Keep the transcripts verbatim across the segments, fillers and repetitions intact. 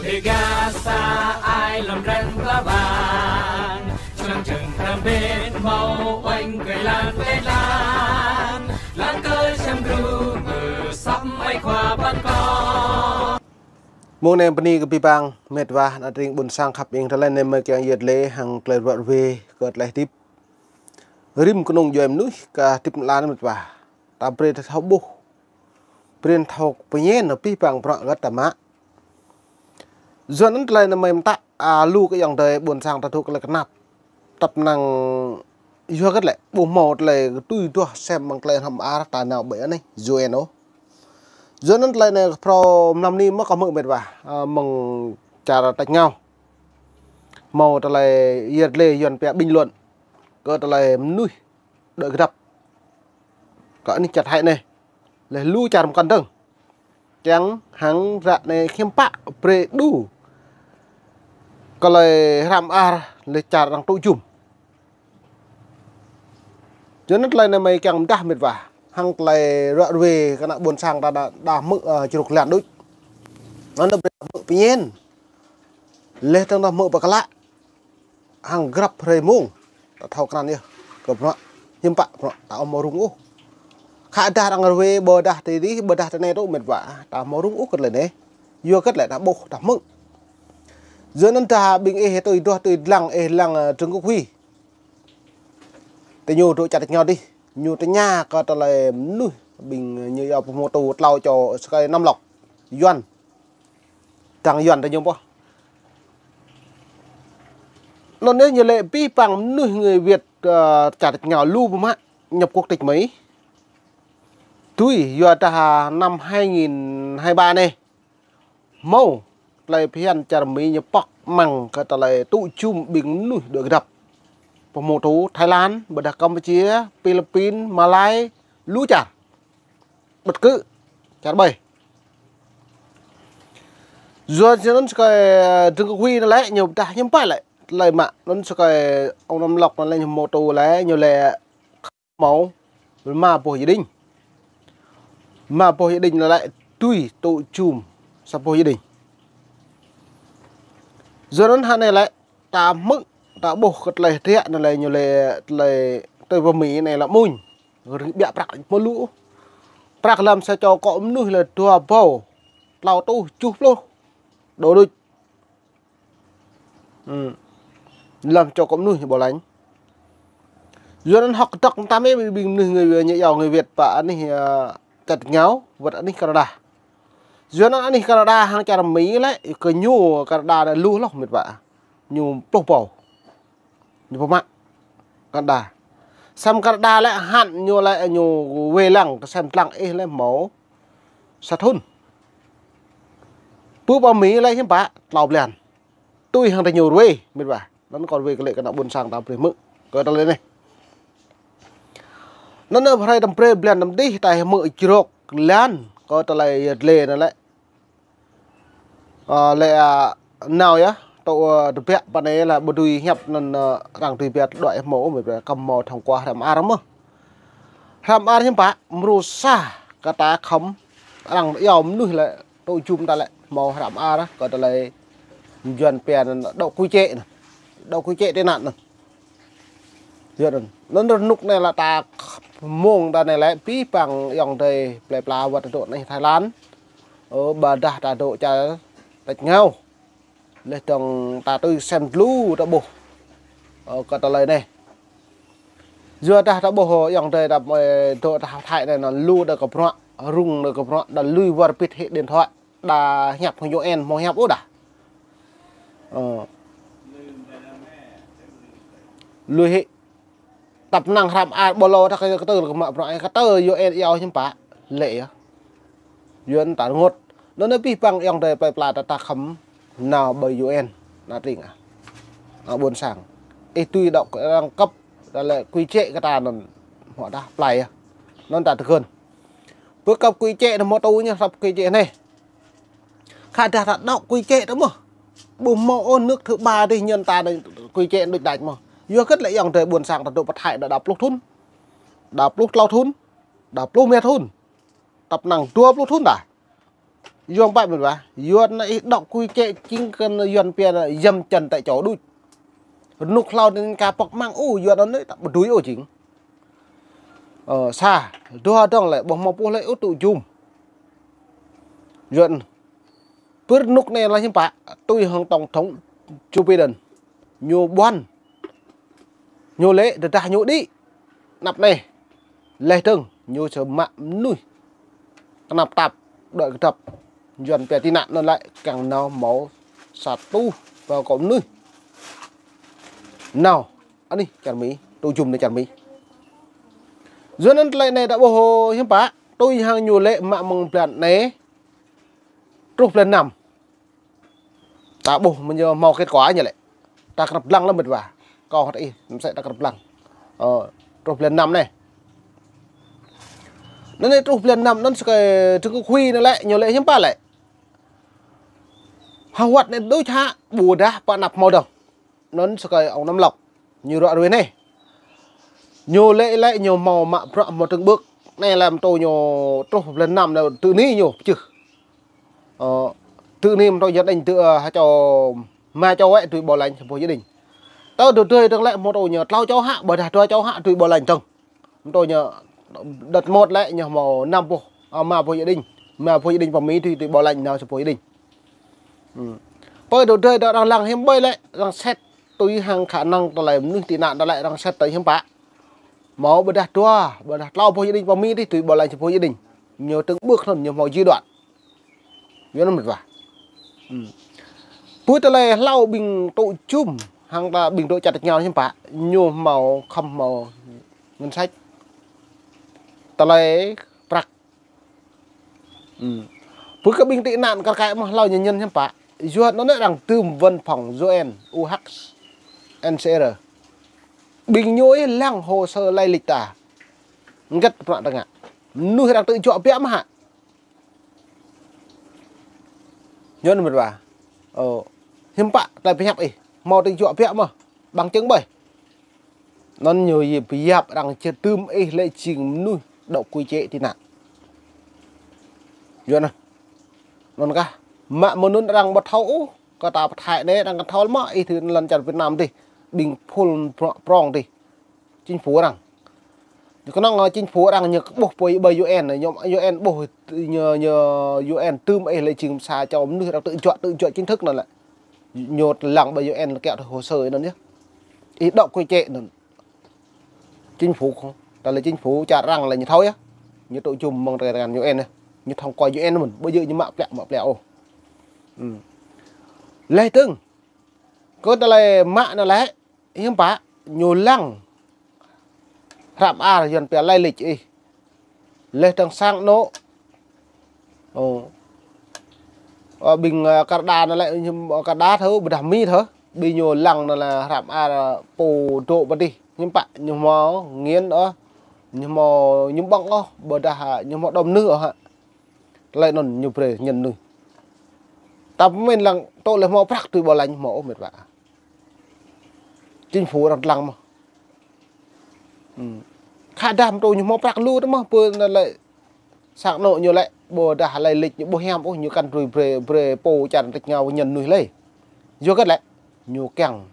Ê ga sa ai lŏm răng pla bang, čơnăng čơng răm bên hmâo uănh kơi lan kơi lan, lan kơi sem gru mơ săm ai khua păn kơ. Mông anai bơni kơ abih bang met wa, ană tring ƀuôn sang khăp ing, tơlơi anai mơi kiăng yơh lĕ hăng tơlơi ruă ruê kơ tơlơi hơdip rĭm kơnung djuai mơnuih kơ hơdip mơlan met wa. Ta brơi ta thâo ƀuh, brơi ta thâo pơñen abih bang bruă gơ̆t ta mă. Yua anŭn tơlơi anai mơi mơtă, a, lu kơ ayŏng adơi ƀuôn sang ta dŏ tơlơi kơnap. Tăp năng yua hơget lĕ, ƀu hmâo tơlơi tui duah sem mơ̆ng tơlơi hrăm ar ta nao ƀơi anai, U N ôh. Yua anŭn tơlơi anai phrâo mlam anai mơ̆ kâo hmư̆ met wa, a, mơ̆ng čar tač rơngiao. Hmâo tơlơi yơh lĕ Yuan pia bình luận kơ tơlơi mơnuih đuaĭ kơdŏp. Kơ anih čar Thái anai. Lĕ lu čar mơkăn dơ̆ng. Kiăng hăng ră anai hiư̆m pă brơi đu kơ tơlơi hrăm ar lĕ čar arăng tŭ jum. Yua anŭn tơlơi anai mơi kiăng pơdah met wa. Hăng tơlơi ruă ruê kơ ană ƀuôn sang ta đa, đa hmư̆, ơ, čruk lan đôč. Anŭn ta brơi hmư̆ pơñen. Lĕ tơ̆ng ta hmư̆ pơklă. Hăng grăp hrơi mông, ta thâo krăn yơh, kơ bruă, hiư̆m pă bruă, ta ƀu hmâo rŭng ôh. Khă dah arăng ruê, ƀôdah tơdih, ƀôdah tơnai tŭ met wa, ta ƀu hmâo rŭng ôh kơ tơlơi anai. Yua hơget lĕ ta ƀuh, ta hmư̆. Yua anŭn ta ƀing ih tui duah tui lăng, ih lăng, ơ, Trương Quốc Huy. Tơ ñu dŏ čar tač rơngiao dih, ñu tơña kơ tơlơi mơnuih ƀing ñu yua pơhmutu tlâo čô sơkai năm lŏk. Yuan. Dăng Yuan tơ ñu pô. Anŭn anai ñu lĕ abih bang mơnuih người Việt, ơ, čar tač rơngiao lu biă mă nhập quốc tịch Mỹ. Tui yua dah năm hai nghìn hai ba anai. Hmâo tơlơi phiăn čar Mỹ ñu pŏk mơ̆ng kơ tơlơi tŭ jum ƀing mơnuih đuaĭ kơdŏp. Pơhmutu Thái Lan, ƀôdah Campuchia, Philippin, Malai, lu čar. Bất cứ čar ƀai. Yua anŭn sơkai, ơ, Trương Quốc Huy anŭn lĕ, ñu pơdah hiư̆m pă lĕ. Tơlơi mă, anŭn sơkai ông Năm Lộc anŭn lĕ, ñu pơhmutu lĕ, ñu lĕ hmâo rơma boh gia đình. Rơma boh gia đình anŭn lĕ tui tŭ jum sa boh gia đình. Yua anŭn hă anai lĕ, ta hmư̆, ta ƀuh kơ tơlơi hơdră anŭn lĕ ñu lĕ tơlơi tui pơ Mỹ anai lĕ mơ̆n. Rĭm biă prăk mơ̆ lu. Prăk lăm sa čô akŏ mơnuih lĕ dua rơbâo tlâo rơtuh tơjuh pluh đô đôč. Ư. Lăm čô akŏ mơnuih ƀu lañ. Yua anŭn hơ̆k dŏ tam ƀing mơnuih người, ñu yua người Việt pơ anih, ơ, čar tač rơngiao, wơ̆t anih Canada. Yua anŭn anih Canada hăng čar Mỹ lĕ, kơ ñu Canada anai lu hloh met wa. Ñu pluh rơbâo. Ñu pơmă Canada. Săm Canada lĕ hăng ñu lĕ ñu wai lăng, kơ sem lăng ih lĕ hmâo sa thŭn. Pơ pơ Mỹ lĕ hiư̆m pă, tlâo blan. Tui hăng tơ ñu ruê, met wa. Anŭn kâo ruê kơ lĕ kơ ană ƀuôn sang ta brơi hmư̆. Kơ tơlơi anai. Anŭn hrơi tơm brơi blan tơm dih ta hmư̆ čruk lan kơ tơlơi yơh lĕ anŭn lĕ. Ơ, lĕ, ơ, nao yơh, tŭ, ơ, tơbiă pơ anai lĕ ƀu dưi hiăp anŭn, ơ, arăng dưi biă đuaĭ hmâo, met wa kăm hmâo thông qua hrăm ar mơ̆. Hrăm ar hiư̆m pă, mrô sa kơ ta khŏm arăng yua mơnuih lĕ tŭ jum ta lĕ hmâo hrăm ar, kơ tơlơi Yuan pia anŭn độc quy chế anŭn. Độc quy chế tị nạn anŭn. Yua anŭn. Anŭn rơnŭk anai lĕ ta mơ̆ng ta anai lĕ abih bang ayŏng adơi plơi pla wơ̆t ta dŏ anih Thái Lan. Ơ, ƀôdah ta dŏ čar tač rơngiao. Lĕ dơ̆ng ta tui sem lu ta ƀuh. Ơ, kơ tơlơi anai. Yua dah ta ƀuh ayŏng adơi ta, ơ, dŏ ta Thái anai anŭn lu đa kơ bruă, rŭng đa kơ bruă, đa lui wơr bĭt hĭ điện thoại. Đa hiăp hăng U N hmâo hiăp ôh đa. Ơ. Lui hĭ. Tăp năng hrăm ar ƀu lu ta kơ kơtơ kơ mă bruă kơtơ U N iâu hiư̆m pă. Lĕ yơh. U N ta rơngot. Anŭn anai abih bang ayŏng adơi plơi pla ta ta khŏm nao ƀơi U N. Ană tring ah. Ană ƀuôn sang. Ih tui đŏk arăng kơp. Đa lĕ quy chế kơ ta anŭn. Hmâo đa plơi yơh. Anŭn ta tơgŭn. Pơ kơp quy chế anŭn hmâo tui ñu săp quy chế anai. Khă dah ta đŏk quy chế ta mơ̆. Ƀu hmâo ôh nước thứ ba dih ñu ta anŭn quy chế đôč đač mơ̆. Yua hơget lĕ ayŏng adơi ƀuôn sang ta dŏ pơ Thái đa đa pluh thŭn. Đa pluh tlâo thŭn. Đa pluh rơma thŭn. Tăp năng dua pluh thŭn đa. Yuan pă mĕt wa. Yuan anai ih dŏ kui čĕ jing kơ Yuan pia anai yăm čăn tĕ čô đuč. Rơnŭk hlâo anai ka pŏk măng ôh, Yuan anai ta ƀu dưi ôh jing. Ơ, sa, dua dơ̆ng lĕ, ƀuh hmâo puh lĕ ôh tŭ jum. Yuan. Pơ rơnŭk anai lah hiư̆m pă, tui hăng tổng thống Joe Biden. Ñu ƀuăn. Ñu lĕ tơdah ñu đĭ. Anăp anai. Leh dơ̆ng, ñu sơmă mơnuih. Kơnăp tap, đuaĭ kơdŏp. Yuan pia tị nạn anŭn lĕ, kiăng nao hmâo sa rơtuh rơbâo kơ mơnuih. Nao, anih čar Mi, tŭ jum anai čar Mi. Yuan anŭn tơlơi anai ta ƀuh hiư̆m pă, tui hăng ñu lĕ mă mơ̆ng blan anai, truh blan năm. Ta ƀuh mơ̆ ñu hmâo kết quả ñu lĕ. Ta krăp lăng lăm mĕt wa. Kâo hơt ih, mơsĕ ta krăp lăng. Ơ, truh blan năm anai. Anŭn anai truh blan năm anŭn sơkai Trương Quốc Huy anŭn lĕ, ñu lĕ hiư̆m pă lĕ. Hơwăt anai đôč hă, ƀôdah pơ anăp hmâo dơ̆ng. Anŭn sơkai ông Nam Lộc. Ñu ruă ruê anai. Ñu lĕ lĕ ñu hmâo mă bruă hmâo tơ̆ng ƀơ̆k. Anai lăm tui ñu truh blan năm anai tơ anai ñu pơčeh. Ơ, tơ anai mơ̆ tui Gia Đình tơ, ơ, ha čô, mă čô wĕ dưi bảo lãnh sa boh Gia Đình. Tơ tơ tơ dơ̆ng lĕ mơ̆ tui ñu tlâo čô hă, ƀôdah dua čô hă dưi bảo lãnh dơ̆ng. Mơ̆ tui ñu đợt một lĕ ñu hmâo năm boh, ơ, mă boh Gia Đình. Mă boh Gia Đình pơ Mi dưi, dưi bảo lãnh nao sa boh Gia Đình. Hm. Pơ tơ tơ dơ̆ng arăng lăng hiư̆m ƀơi lĕ, arăng set tui hăng khả năng tơlơi mơnuih tị nạn tơlơi arăng set tui hiư̆m pă. Hmâo ƀôdah dua, ƀôdah tlâo boh Gia Đình pơ Mi dưi, dưi bảo lãnh sa boh Gia Đình. Ñu tơ̆ng ƀơ̆k anŭn ñu hmâo giai đoạn. Yuan anŭn mĕt wa. Hm. Pơ tơlơi hlâo ƀing tŭ jum, hăng ta ƀing dŏ čar tač rơngiao hiư̆m pă, ñu hmâo khŏm hmâo ngân sách. Tơlơi prăk. Hm. Pơ kơ ƀing tị nạn kar kaĭ mơ̆ hlâo ñu ñen hiư̆m pă. Yuan anŭn arăng tơm văn phòng U N, U H, U N H C R. Ƀing ñu ih lăng hồ sơ lai lịch ta. Ngăt prăk tơngă. Mơnuih arăng tŭ juă biă mơ̆ hă. Yuan anŭn mĕt wa. Ơ, hiư̆m pă tơlơi pơhiăp ih. Hmâo tŭ juă biă mơ̆. Bằng chứng ƀơi. Anŭn ñu yê pơhiăp arăng čơtơm ih lĕ jing mơnuih dŏ kui čĕ tị nạn. Yuan anŭn. Anŭn kah. Mă mơ̆ng anŭn arăng ƀu thâo ôh. Kơ ta pơthai anai arăng kăn thâo mơ̆ ih tơ lŏn čar Việt Nam dih. Ƀing phul prong dih. Chính phủ arăng. Ñu kơnơ̆ng, ơ, chính phủ arăng ñu ƀuh pơ ƀơi U N, ñu U N ƀuh ñu, ñu U N tơm ih lĕ jing sa čô mơnuih arăng tŭ juă, tŭ juă chính thức anŭn lĕ. Ñu lăng ƀơi U N kiaŏ tơ hồ sơ anŭn yơh. Ih dŏ kui čĕ anŭn. Chính phủ không. Tơlơi chính phủ čar arăng lĕ ñu thâo yơh. Ñu tŭ jum mơ̆ng tơlơi rơngan U N yơh. Ñu thông qua U N mơ̆n. Ƀu djơ̆ ñu mă plĕ, mă plĕ ôh. Hm. Leh dơ̆ng. Kơ tơlơi mă anŭn lĕ. Hiư̆m pă, ñu lăng. Hră mơar Yuan pia lai lịch ih. Leh dơ̆ng sang anŏ. Ơ. Ơ, ƀing, ơ, kar đa anŭn lĕ, ñu, kar đa thâo, ƀôdah Mi thâo. Ƀing ñu lăng anŭn lĕ hră mơar, ơ, pô dŏ pơ dih. Hiư̆m pă, ñu hmâo ngin ôh. Ñu hmâo ñu ƀơ̆ng ôh, ƀôdah, ơ, ñu hmâo đom nư ôh hă. Tơlơi anŭn ñu brơi ñen mơnuih. Ta pơmĭn lăng tŭ lĕ hmâo prăk dưi bảo lãnh hmâo ôh mĕt wa. Chính phủ arăng lăng mơ̆n. Hm. Khă dah mơ̆ tŭ ñu hmâo prăk lu tơ mơ̆n pơ anŭn lĕ. Sang anŏ ñu lĕ ƀôdah lai lịch ñu ƀu hiam ôh ñu kăn dưi brơi, brơi pô čar tač rơngiao ñen mơnuih lĕ. Yua hơget lĕ. Ñu kiăng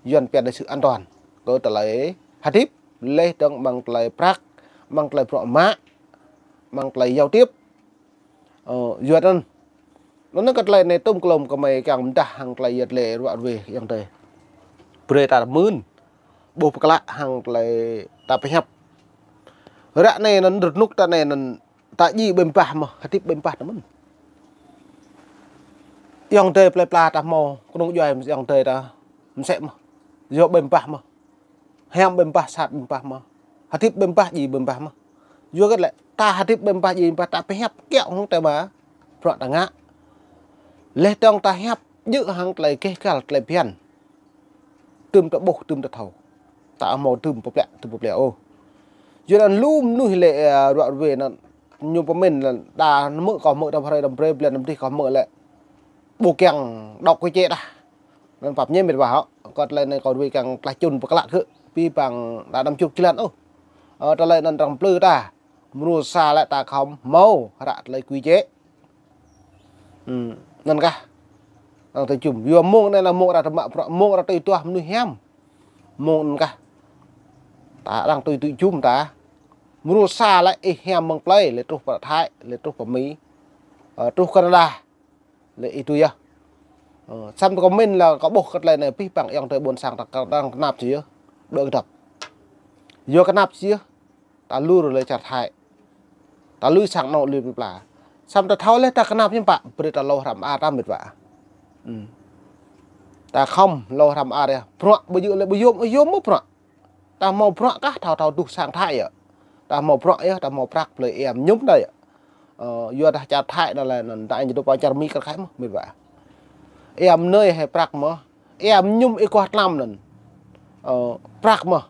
Yuan pia đại sứ an toàn. Kơ tơlơi hơdip. Leh dơ̆ng mơ̆ng tơlơi prăk, mơ̆ng tơlơi bruă mă, mơ̆ng tơlơi giao tiếp. Ơ, Yuan anŭn. Anŭn kơ tơlơi anai tơm klom kơ mơi kiăng mơdah hăng tơlơi yơh tơlơi ruă ruê ayŏng adơi. Brơi ta mưn. Ƀuh pơklă hăng tơlơi ta pơhiăp. Ră anai anŭn rơnŭk ta anai anŭn ta djai ƀơi ƀah mơ̆n, hơdip ƀơi ƀah ta mơ̆n. Ayŏng adơi plơi pla ta hmâo, kơnung djuai ayŏng adơi ta mơsĕ mơ̆n. Yua ƀơi ƀah mơ̆n. Hiam ƀơi ƀah, sat ƀơi ƀah mơ̆n. Hơdip ƀơi ƀah, djai ƀơi ƀah mơ̆n. Yua hơget lĕ, ta hơdip ƀơi ƀah, djai ƀah, ta pơhiăp kiaŏ hăng tơma bruă ta ngă. Leh dơ̆ng ta hiăp djơ̆ hăng tơlơi keh kal tơlơi phiăn. Tơm ta ƀuh, tơm ta thâo. Ta hmâo tơm pơplĕ, tơm pơplĕ ôh. Yua anŭn lu mơnuih lĕ, ơ, ruă ruê anŭn ñu pơmĭn lĕ đa mơ̆ kâo hmư̆ đăm hrơi đăm brơi blan đăm dih kâo hmư̆ lĕ. Ƀu kiăng dŏ kui čĕ tah. Anŭn pap ñe mĕt wa hŏ. Kơ tơlơi anai kâo ruai kiăng tơlơi čun pơklă kơ. Pi păng đa đăm čuk jơlan ôh. Ơ, tơlơi anŭn arăng plư ta. Mơnuih sa lĕ ta khŏm hmâo hră tơlơi kui čĕ. Ư, anŭn kah. Arăng tui jum. Yua mơ̆ng anai lĕ mơ̆ng arăng tơmă bruă, mơ̆ng arăng tui tuah mơnuih hiam. Mơ̆ng anŭn kah. Ta arăng tui tui jum ta. Mrô sa lĕ ih hiam mơ̆ng plơi, lĕ truh pơ Thái, lĕ truh pơ Mi, ơ, truh Canada. Lĕ ih tui yơh. Ơ, samơ̆ kâo mĭn lĕ kâo ƀuh kơ tơlơi anai pih păng ayŏng adơi ƀôn sang ta kơ-, arăng kơnap či yơh. Đuaĭ kơdŏp. Yua kơnap či yơh. Ta lui rơ lĕ čar Thái. Ta lui sang anŏ lui pla. Samơ̆ ta thâo lĕ ta kơnap hiư̆m pă, brơi ta lâo hră mơar ta mĭt wa. Ư. Ta khŏm lâo hră mơar yơh. Bruă ƀu djơ̆ lĕ ƀu yôm, yôm mơ̆ bruă. Ta hmâo bruă kah thâo thâo tuh sang Thái yơh. Ta hmâo bruă yơh, ta hmâo prăk plơi ih mơñum ta yơh. Ơ, yua dah čar Thái anŭn lĕ anŭn ta ñu tŭ pơ čar Mi kar kaĭ mơ̆, mĭt wa. Ih mơnơi hĕ prăk mơ̆. Ih mơñum ih kuah tlam anŭn. Ơ, prăk mơ̆.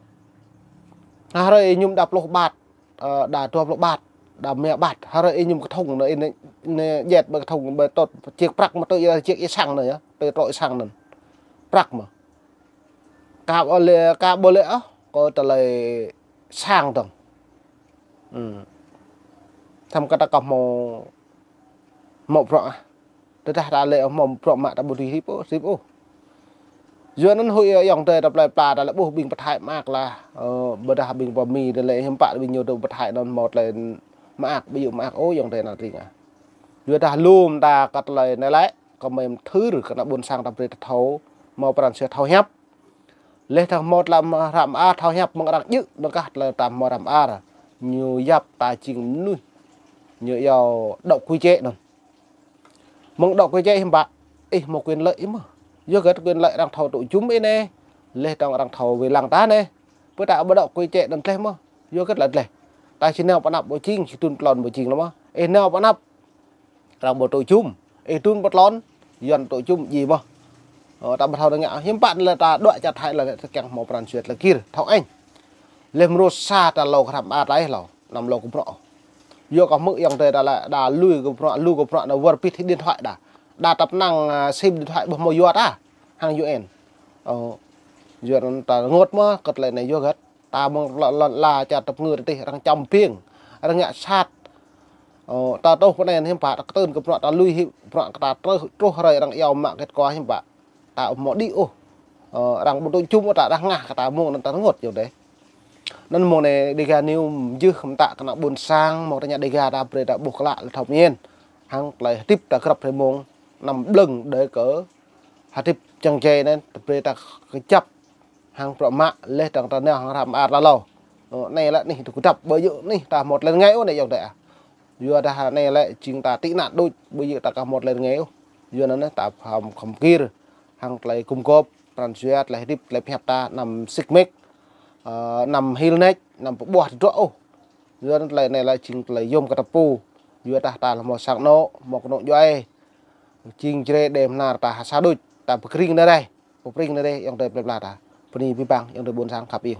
Hrơi ih mơñum đa pluh ƀat, ơ, đa dua pluh ƀat, đa rơma ƀat. Hrơi ih mơñum kơthŭng anŭn, ih anai, anai jet ƀơi kơthŭng ƀơi tŏt, čiek prăk mơ̆ tui ih čiek ih sang anŭn yơh, tui trŏ ih sang anŭn. Prăk mơ̆. Ka ƀu lĕ, ka ƀu lĕ ôh, kơ tơlơi sang dơ̆ng. Ư. Samơ̆ kơ ta kơ hmâo, hmâo bruă ah. Tơdah ta lĕ hmâo bruă mă ta ƀu dưi hip ôh, hip ôh. Yua anŭn huĭ ayŏng adơi ta plơi pla ta lĕ ƀuh ƀing pơ Thái mơak lah. Ơ, ƀôdah ƀing pơ Mi ta lĕ hiư̆m pă ƀing ñu tŭ pơ Thái anŭn hmâo tơlơi mơak, ƀu djơ̆ mơak ôh ayŏng adơi ană tring ah. Yua dah lŏm ta kơ tơlơi anai lĕ, kơ mơ̆ng thưr kơ ană ƀôn sang ta brơi ta thâo, hmâo pran jua thâo hiăp. Lĕ ta hmâo tlam hră mơar thâo hiăp mơ̆ng arăng djơ̆, anŭn kah tơlơi ta hmâo hră mơar. Ñu yap ta jing mơnuih. Ñu iâu độc quy chế anŭn. Mơ̆ng độc quy chế hiư̆m pă, ih hmâo quyền lợi ih mơ̆. Yua hơget quyền lợi arăng thâo tŭ jum ih anai. Lĕ tơ̆ng arăng thâo wai lăng ta anai. Pơ ta ƀu độc quy chế anŭn tleh mơ̆. Yua hơget lĕ tleh. Ta či nao pơ anăp ƀu jing, či tŭn tlôn ƀu jing lĕ mơ̆. Ih nao pơ anăp. Arăng ƀu tŭ jum. Ih tŭn pơ tlôn, Yuan tŭ jum ji mơ̆. Ơ, ta ƀu thâo ngă, hiư̆m pă lĕ ta đuaĭ čar Thái lĕ ta kiăng hmâo pran jua tơlơi gir, thâo eng. Lĕ mrô sa ta lâo kơ hră mơar ta ih lâo, anăm lâo kơ bruă. Yua kơ hmư̆ ayŏng adơi ta lĕ, đa lui kơ bruă, lui kơ bruă anŭn wơr bĭt điện thoại đa. Đa tăp năng, ơ, sim điện thoại ƀu hmâo yua ta, hăng U N. Ơ, yua anŭn ta rơngot mơ̆, kơ tơlơi anai yua hơget. Ta mơ̆ng lŏn, lŏn ala čar tơpơngư tih arăng čăm ƀing, arăng ngă sat. Ơ, ta tŭ pơ anai hiư̆m pă, ta kơtưn kơ bruă ta lui hĭ, bruă kơ ta truh, truh hrơi arăng iâu mă kết quả hiư̆m pă. Ta ƀu hmâo đĭ ôh. Ơ, arăng ƀu tŭ jum ôh ta dah ngă kơ ta mơ̆ng anŭn ta rơngot yơh dêh. Anŭn mơ̆ng anai Dega News mơjưh mơta kơ ană ƀôn sang, mơ̆ng ta ñă Dega ta brơi ta ƀuh klă lĕ thâo mơñen. Hăng tơlơi hơdip ta grăp hrơi mông, anăm blơ̆ng đơi kơ hơdip čang jai anŭn, ta brơi ta kơjăp. Hăng bruă mă lĕ tơ̆ng ta nao hăng hră mơar ta lâo. Ơ, anai lĕ anih tŭ kơdŏp, ƀu djơ̆ anih ta hmâo tơlơi rơngai ôh anai ayŏng adơi ah. Yua dah anai lĕ jing ta tị nạn đôč, ƀu djơ̆ ta kơ hmâo tơlơi rơngai ôh. Yua anŭn ta khŏm, khŏm gir hăng tơlơi gum gôp, pran jua, tơlơi hơdip, tơlơi pơhiăp ta anăm sik mik, ơ, anăm hil nač, anăm pơƀuah tơdruă ôh. Yua anŭn tơlơi anai lĕ jing tơlơi yôm kơ ta pô. Yua dah ta lĕ hmâo sang anŏ, hmâo kơnuk djuai. Jing Jrai Đê Bơhnar ta ha sa đôč, ta pơkring anai dêh. Pơkring anai dêh, ayŏng adơi plơi pla ta. Bơni abih bang, ayŏng adơi ƀôn sang khăp iêng.